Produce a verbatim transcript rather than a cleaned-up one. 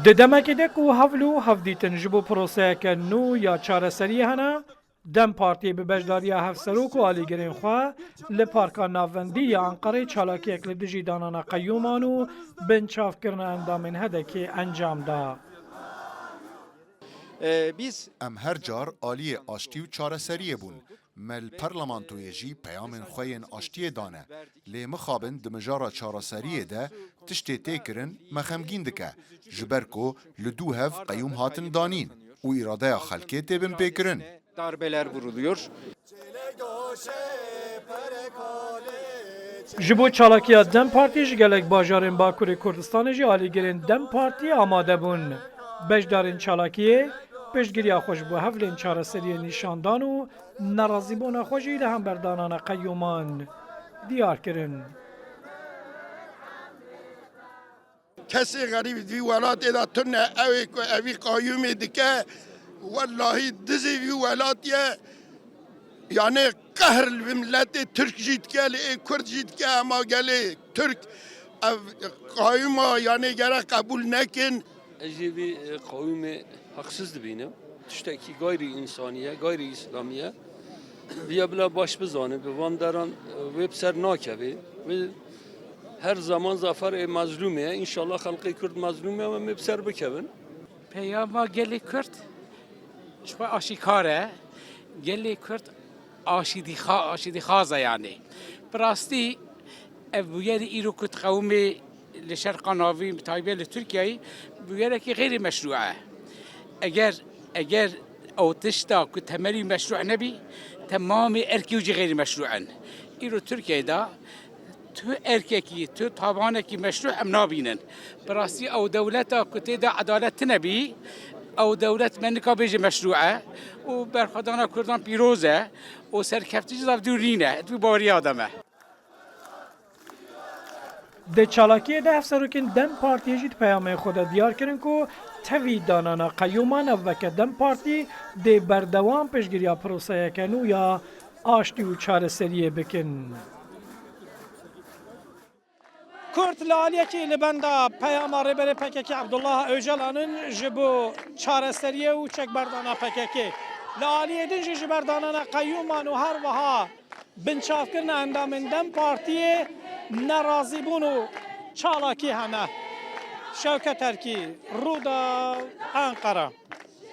Di demekê de ku hewl û hevdîtin ji bo proseyeke nû ya çareseriyê hene, DEM Partiyê bi beşdariya hevserok û alîgirên xwe li Parka Navendî ya Enqerê çalakiyek li dijî danana qeyûman û binçavkirina endamên HEDEKê encam da. Ee, biz Em her car aliyê aştî û çareseriyê bûn. Me li parlamentoyê jî peyamên xwe yên aştiyê dane. Lê mixabin di mijara çareseriyê de tiştê tê kirin me xemgîn dike. Ji ber ku li dû hev qeyûm hatin danîn û îradeya xelkê tê binpêkirin. Darbeler vuruluyor. Ji bo çalakiya DEM Partî ji gelek bajarên Bakurê Kurdistanê jî alîgirên DEM Partî amade bûn. Beşdarên çalakiyê piştgiriya xwe ji bo hevlên çareseriyê nîşan dan û nerazîbûna xwe jî li hember danana qeyûman diyar kirin. Kesê xerîb di vî welatê de tune, ew ê ku evî qayûmê dike, wellahî dizê vî welatê ye. Yanê qehr li vî miletê Tirk jî dike, li ê Kurd jî dike, ema gelê Tirk ev qayûma yanê gere qebûl nekin. Ez jî vî qawîmê heqsiz dibînim. Tiştekî gayrî însanî ye, gayrî îslamî ye. Viya bila baş bizane, bi van deran wê bi ser nakeve. Wê her zaman zafer ê mezlûmê ye. Înşallah xelkê Kurd mezlûm e, em ê bi ser bikevin. Peyama gelê Kurd ji xwe aşîkar e. Gelê Kurd aşîdîxa-, aşîdîxaz e yanî. Bi rastî ev bûyerê îro ku diqewimê li Şerqa Navîn, bi taybet li Tirkiyeyê, bûyerekî xeyrî meşrû e. Eger, eger ew tişta ku temelî meşrû nebî, temamê erkê wî jî xeyrî meşrû in. Îro Tirkiyeyê de tu erkekî, tu tabanekî meşrû em nabînin. Bi rastî ew dewleta ku tê de edalet tine bî, ew dewlet me nika bêje meşrû e û berxwedana Kurdan pîroz e û serkeftin jî zaf dûr nîne, di wî baweriya de me. Di çalakiyê de hevserokên DEM Partiyê jî di peyamên xwe de diyar kirin ku tevî danana qeyûman ev veke DEM Partî dê berdewam piştgiriya proseyeke nû ya aştî û çareseriyê bikin. Kurd li aliyekî li benda peyama Rêberê P K K Abdullah Ocalan in ji bo çareseriyê û çekberdana P K K. Li aliyê din jî ji ber danana qeyûman û her wiha binçavkirina endamên DEM Partiyê nerazîbûn û çalakî hene. Şewket Erkî, Rûdaw, Enqere.